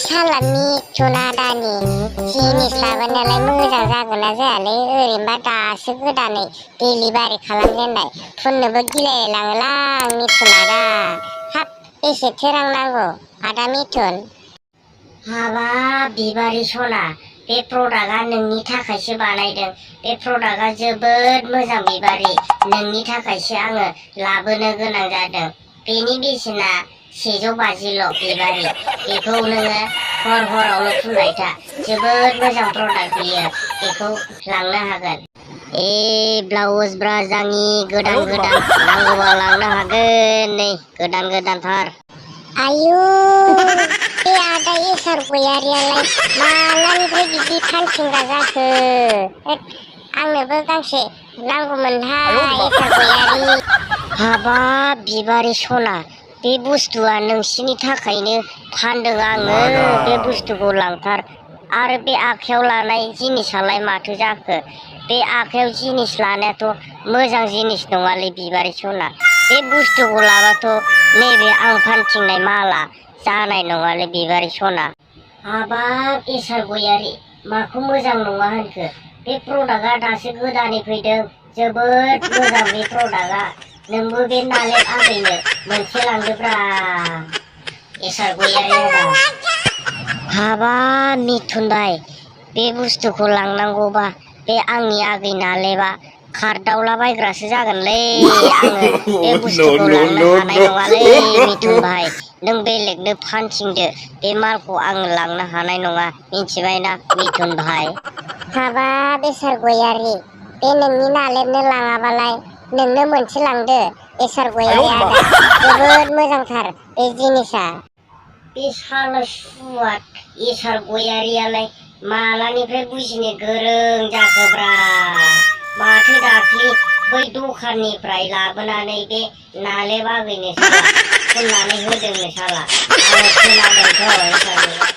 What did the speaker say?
सालानि जुनादानि जिनिस लाबोनायालाय मोजां जागोन ना जायालै ओरैनोबा दासो गोदानै डेलिभारि खालामजेननाय फुननोबो गिलायलाङोलां मिथुन आदा। हाब बेसेथो रां नांगौ आदा मिथुन? हाबाब बिबारि सना, बे प्रडाक्टआ नोंनि थाखायसो बानायदों। बे प्रडाक्टआ जोबोद मोजां बिबारि, नोंनि थाखायसो आङो लाबोनो गोनां जादों। बेनि बेसेना 150ल' बिबारि। बेखौ नोङो हरावनो फुनबाय था, जोबोद मोजां प्रडाक्ट बियो, बेखौ लांनो हागोन। ब्लाउस ब्राजांनि गोदान नांगौबा लांनो हागोन, नै गोदानथार। आयु बे आदा इसार गयारियालाय मालानिफ्राय बिदि फानथिंग्रा जाखो? आंनोबो गांसे नांगौमोनहाय इसार गयारि। हाबाब बिबारि सना, बे बुस्थुआ नोंसिनि थाखायनो फानदों आङो। बे बुस्थुखौ लांथार। आरो बे आखायाव लानाय जिनिसालाय माथो जाखो? बे आखायाव जिनिस लानायाथ' मोजां जिनिस नङालै बिबारि सना। बे बुस्थुखौ लाबाथ' नैबे आं फानथिंनाय माला जानाय नङालै बिबारि सना। हाबाब इसार गयारि, माखौ मोजां नङा होनखो? बे प्रडाक्टआ दासो गोदानै फैदों, जोबोद मोजां बे प्रडाक्टआ। नोंबो बे नालेब आगैनो मोनसे लांदोब्रा इसार गयारि आदा। हाबाब मिथुन भाइ, बे बुस्थुखौ लांनांगौबा बे आंनि आगै नालेबा खारदावलाबायग्रासो जागोनलै। आङो बे बुस्थुखौ लांनो हानाय नङालै मिथुन भाइ। नों बेलेगनो फानथिंदो, बे मालखौ आङो लांनो हानाय नङा, मिथिबायना मिथुन भाइ? हाबाब इसार गयारि, बे नोंनि नालेबनो लाङाबालाय नोंनो मोनसे लांदो इसार गयारि आदा। जोबोद मोजांथार बे जिनिसा। बे साला सुवाद इसार गयारियालाय मालानिफ्राय बुजिनो गोरों जाखोब्रा? माथो दाख्लि बै दखाननिफ्राय लाबोनानै बे नालेब आगैनो साला फुननानै होदोंनो साला। आङो खोनादोंथ' इसार गयारि।